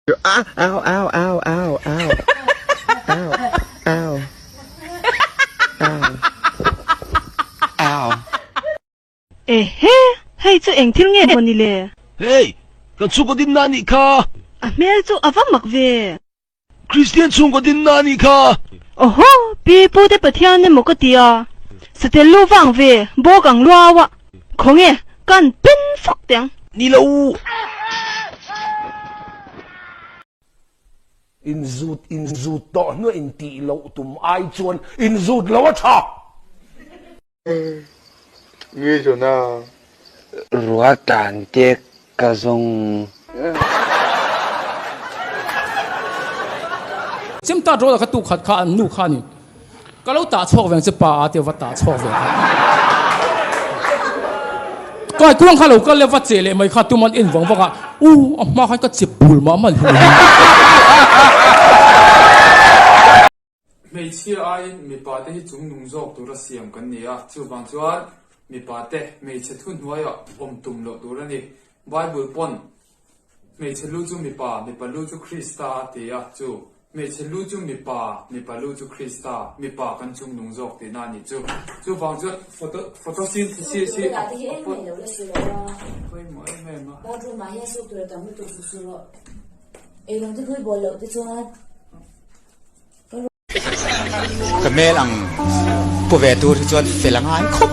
Au au au au au au au au au. Ehe! Hei chu eng thil nge maw ni le? Hei! Kan chhungkaw dinna a nih kha! A hmel chu a va mak ve! Kristian chhungkaw dinna a nih kha! Awhaw! Pi Pu te Pathian emaw ka ti a, satel lu vang ve, bawk ang luau a, khawnge kan pen fak teh ang. Ni lo! Inzut inzut tawh hnuah intih loh tum ai chuan inzut lo a tha. Nge zawna? Ruah tan te ka zawng. Chemtat rawla kha tukhat kha an nu khanin ka lo tah chhuak ve ang che pa a tia va tah chhuak ve kha. Kai kuang kha lo kal leh va che leh mai kha tuman en vang vang a u a hma khan ka che bul mah mah hi. Hmeichhia aiin mipa te hi chungnung zawk tura siam kan ni a, chuvang chuan mipa te hmeichhe thuhnuaiah awm tum loh tur a ni. Bible pawn hmeichhe lu chu mipa, mipa lu chu Krista a ti a, chu hmeichhe lu chu mipa, mipa lu chu Krista, mipa kan chungnung zawk tihna a nih chu. Chuvang chuan photo photosynthesis hi a pawimawh em em a. Ka hmel ang pu ve tur hi chuan fel a ngai khawp.